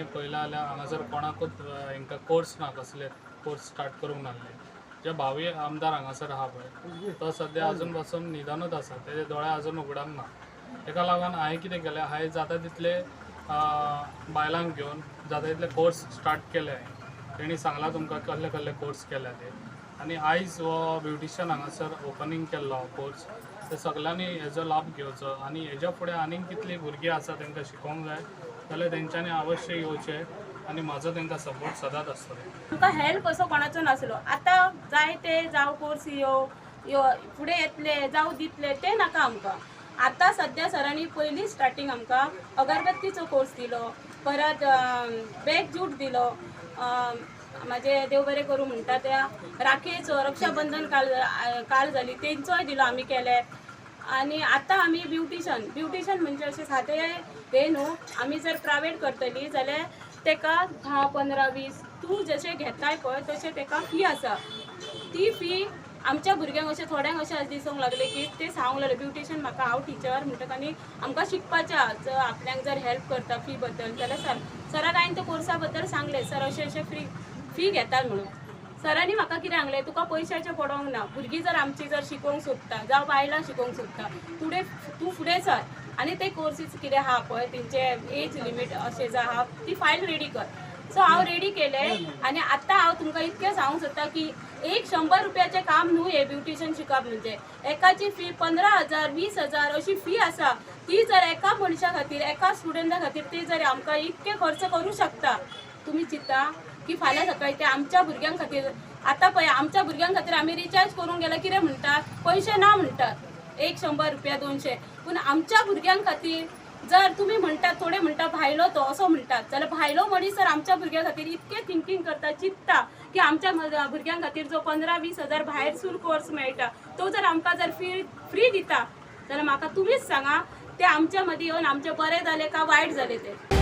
हांवें पळयलां जाल्यार हांगासर कोणाकूच हांकां कोर्स ना, कसले कोर्स स्टार्ट करूंक नासले. जे भावी आमदार हांगासर आहा पळय, तो सद्या अजून पासून न्हिदनूच आसा, तेजे दोळे अजून उगडूंक ना. तेका लागून हांवें कितें केलें, हांवें जाता तितले बायलांक घेवन जाता तितले कोर्स स्टार्ट केले हांवें. तेणी सांगलां तुमकां कसले कसले कोर्स केल्या ते. आनी आयज हो ब्युटिशियन हांगासर ओपनींग केल्लो कोर्स, ते सगल्यांनी हेजो लाभ घेवचो. आनी हेज्या फुडें आनीक कितलीं भुरगीं आसा तांकां शिकोवंक जाय जाल्यार तेंच्यांनी अवश्य येवचें आनी म्हाजो तांकां सपोर्ट सदांच आसतलो. आमकां हेल्प असो कोणाचो नासलो. आतां जाय ते जावं कोर्स यो यो फुडें येतले जावं दितले ते नाका आमकां. आतां सद्या सरांनी पयली स्टार्टींग आमकां अगरबत्तीचो कोर्स दिलो, परत बॅग जूट दिलो. म्हाजे देव बरें करूं म्हणटा, त्या राखयेचो रक्षाबंधन काल काल जाली तेंचोय दिलो आमी केले. आनी आतां आमी ब्युटिशन, ब्युटिशन म्हणजे अशें सादें हें न्हू. आमी जर प्रायवेट करतली जाल्यार तेका 10, 15, 20, तूं जशें घेताय पळय तशें तेका फी आसा. ती फी आमच्या भुरग्यांक अशें थोड्यांक अशें आज दिसूंक लागलें की ते सांगूंक लागले ब्युटिशन म्हाका, हांव टिचर म्हणटक आनी आमकां शिकपाचें आहा, जर आपल्याक जर हेल्प करता फी बद्दल जाल्यार सर सराक हांवें त्या कोर्सा बद्दल सांगलें, सर अशें अशें फ्री फी घेतात म्हणून. सरांनी म्हाका कितें सांगलें, तुका पयशाचें पडोंक ना, भुरगीं जर आमची जर शिकोवंक सोदता जावं बायलां शिकोवंक सोदता, फुडें तूं फुडें सर आनी ते कोर्सीस कितें आहा पळय तेंचे एज लिमीट अशें जां आहा ती फायल रेडी कर. सो हांव रेडी केलें आनी आतां हांव तुमकां इतकें सांगूंक सोदता की एक 100 रुपयाचें काम न्हू हें ब्युटिशन शिकप. म्हणजे एकाची फी 15,000, 20,000 अशी फी आसा. ती जर एका मनशा खातीर, एका स्टुडंटा खातीर ती जर आमकां इतके खर्च करूं शकता, तुमी चिंता की फाल्यां सकाळी ते आमच्या भुरग्यां खातीर. आतां पळय आमच्या भुरग्यां खातीर आमी रिचार्ज करूंक गेल्यार कितें म्हणटात, पयशे ना म्हणटात, एक 100 रुपया, 200. पूण आमच्या भुरग्यां खातीर जर तुमी म्हणटात, थोडे म्हणटा भायलो तो असो म्हणटात, जाल्यार भायलो मनीस जर आमच्या भुरग्यां खातीर इतकें थिंकींग करता, चिंत्ता की आमच्या भुरग्यां खातीर जो 15-20 हजार भायरसून कोर्स मेळटा तो जर आमकां जर फी फ्री दिता जाल्यार म्हाका तुमीच सांगा, ते आमच्या मदीं येवन आमचें बरें जालें काय वायट जालें तें.